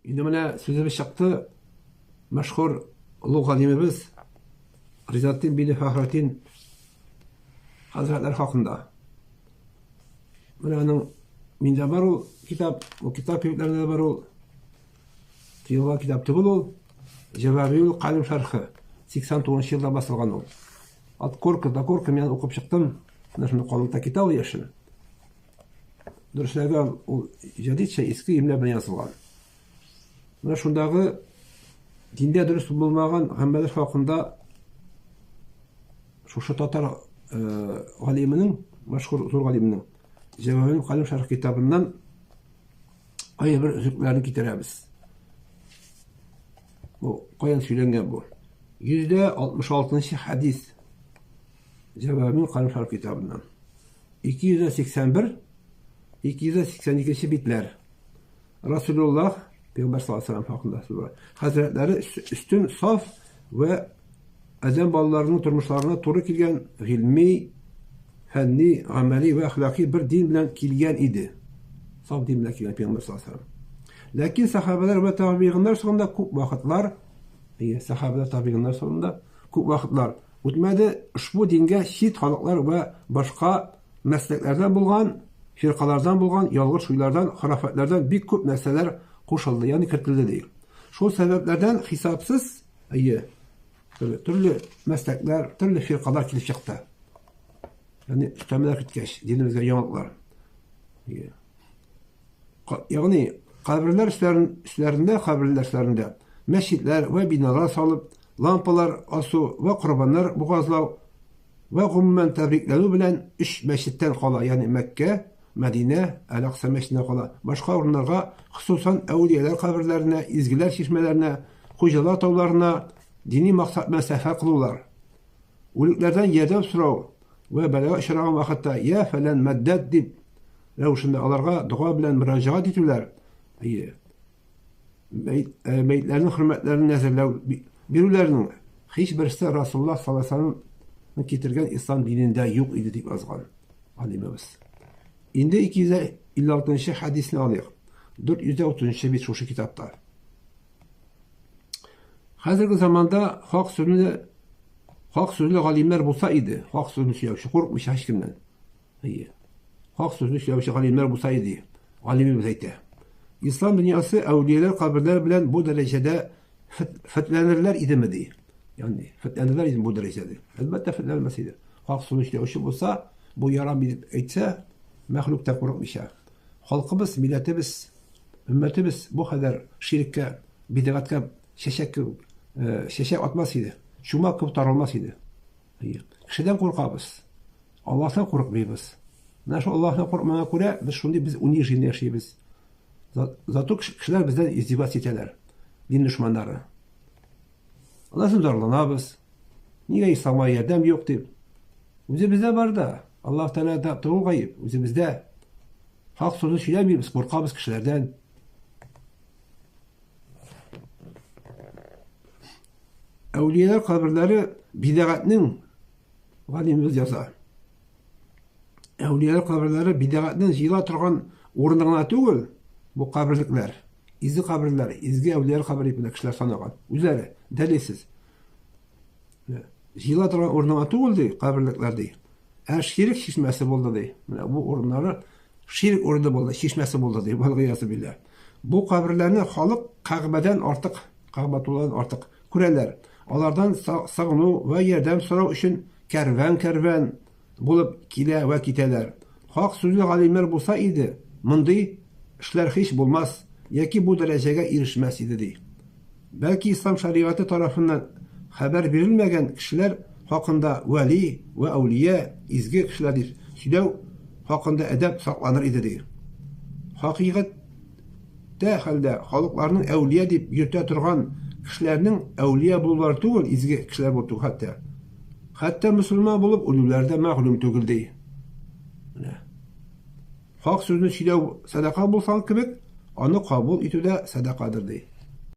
Инде менә сүзебез чыкты. Мәшһүр олуг галимебез Ризатдин бине Фәхретдин хәзрәтләр хакында. Менә аның миндә бар ул китап, ул китап кебекләрдә дә бар ул. Тыелган китап түгел ул. Җәвабиул Калим шәрхе. 89 елда басылган ул. От корка до корка мин укып чыктым. Менә шундый калынлыкта китап ул яшел. Дөресрәге, ул җәдидчә иске имлә белән язылган. Менә шундагы диндә дөрес булмаган гамәлләр хакында шушы татар э, галименең, мәшһүр зур галименең Җәвабин Калим шәрх китабыннан кайбер өзекләрне китерәбез. Бу каян сөйләнгән бу? 166 хәдис Җәвабин Калим шәрх китабыннан. 281, 282 битләр. Расулуллаһ, Пәйгамбәр саллаллаһу алейһи хакында сүз бара. Хәзрәтләре өстен саф вә адәм балаларының тормышларына туры килгән гыйльми, фәнни, гамәли вә әхлаки бер дин белән килгән иде. Саф дин белән килгән Пәйгамбәр саллаллаһу алейһи Ләкин сахабәләр вә табигыннар соңында күп вакытлар, сахабәләр табигыннар соңында күп вакытлар Үтмәде, ошбу дингә чит халыклар вә башка мәсләкләрдән булган, фиркалардан булган ялгыш уйлардан, хорафатлардан бик күп нәрсәләр кушылды, ягъни кертелде, ди. Шул сәбәпләрдән хисапсыз, әйе, төрле, төрле мәсләкләр, төрле фиркалар килеп чыкты. Ягъни өстәмәләр керткәч, динебезгә яңалыклар. Әйе. Ягъни каберләр өсләрендә, каберләр өсләрендә мәчетләр вә биналар салып, лампалар асу вә корбаннар бугазлау вә гомумән тәбрикләнү белән өч мәчеттән кала, ягъни Мәккә, Мәдинә, Әл-Акса мәчетеннән кала, башка урыннарга, хосусан әүлияләр каберләренә, изгеләр чишмәләренә, хуҗалар тауларына дини максат белән сәфәр кылулар. Үлекләрдән ярдәм сорау вә бәлагә очраган вакытта йә фәлән мәддәт дип рәвешендә аларга дога белән мөрәҗәгать итүләр, әйе, э, мәетләрнең хөрмәтләрен нәзерләү бирүләрнең һичберсе Расулуллаһ саллаллаһу алейһи вәсәлләм китергән ислам динендә юк иде дип язган галимебез. Инде 256 хәдисне алыйк. 430 бит шушы китапта. Хәзерге заманда хак сүзле хак сүзле галимнәр булса иде, хак сүзне сөйләүче, курыкмыйча һичкемнән. Әйе. Хак сүзне сөйләүче галимнәр булса иде, галимебез әйтә. Ислам дөньясы әүлияләр каберләре белән бу дәрәҗәдә фетләнерләр идеме ди. Ягъни фетләнерләр идеме бу дәрәҗәдә? Әлбәттә фетләнмәс иде. Хак сүзне сөйләүче булса, бу ярамый дип әйтсә, мәхлук та курыкмыйча. Халкыбыз, милләтебез Өммәтебез бу кадәр ширеккә, бидәгатькә чәчәк кебек, э, чәчәк атмас иде. Чумак кебек таралмас иде. Кешедән куркабыз. Аллаһтан курыкмыйбыз. Менә шул Аллаһтан курыкмаганга күрә без шундый без унижение яшибез. Зато кешеләр бездән издеваться итәләр. Дин дошманнары. Аннан соң зарланабыз. Нигә исламга ярдәм юк дип. Үзебездә бар да. Аллаһ Тәгалә түгел гаеп, үзебездә. Хак сүзне сөйләмибез, куркабыз кешеләрдән. Әүлияләр каберләре бидәгатьнең галимебез яза. Әүлияләр каберләре бидәгатьнең җыела торган урыны гына түгел, бу каберлекләр, изге каберләр, изге әүлияләр кабере дип кешеләр санаган. Үзләре дәлилсез. Җыела торган урыны гына түгел ди, каберлекләр ди. Ә ширек чишмәсе булды ди. Менә бу урыннары ширек урыны булды, чишмәсе булды ди. Валгыязы билла. Бу каберләрне халык Кәгъбәдән артык, Кәгъбәтулладан артык күрәләр. Алардан сыгыну вә ярдәм сорау өчен кәрвән-кәрвән булып килә вә китәләр. Хак сүзле галимнәр булса иде, мондый эшләр һич булмас яки бу дәрәҗәгә ирешмәс иде ди. Бәлки ислам шәригате тарафыннан хәбәр бирелмәгән кешеләр хакында вәли вә әүлия, изге кешеләр дип сөйләү хакында әдәп сакланыр иде, ди. Хакыйкатьтә хәлдә халыкларның әүлия дип йөртә торган кешеләрнең әүлия булулары түгел, изге кешеләр булу түгел хәтта. Хәтта мөселман булып үлүләре дә мәгълүм түгел, ди. Менә. Хак сүзне сөйләү сәдака булсан кебек, аны кабул итү дә сәдакадыр, ди.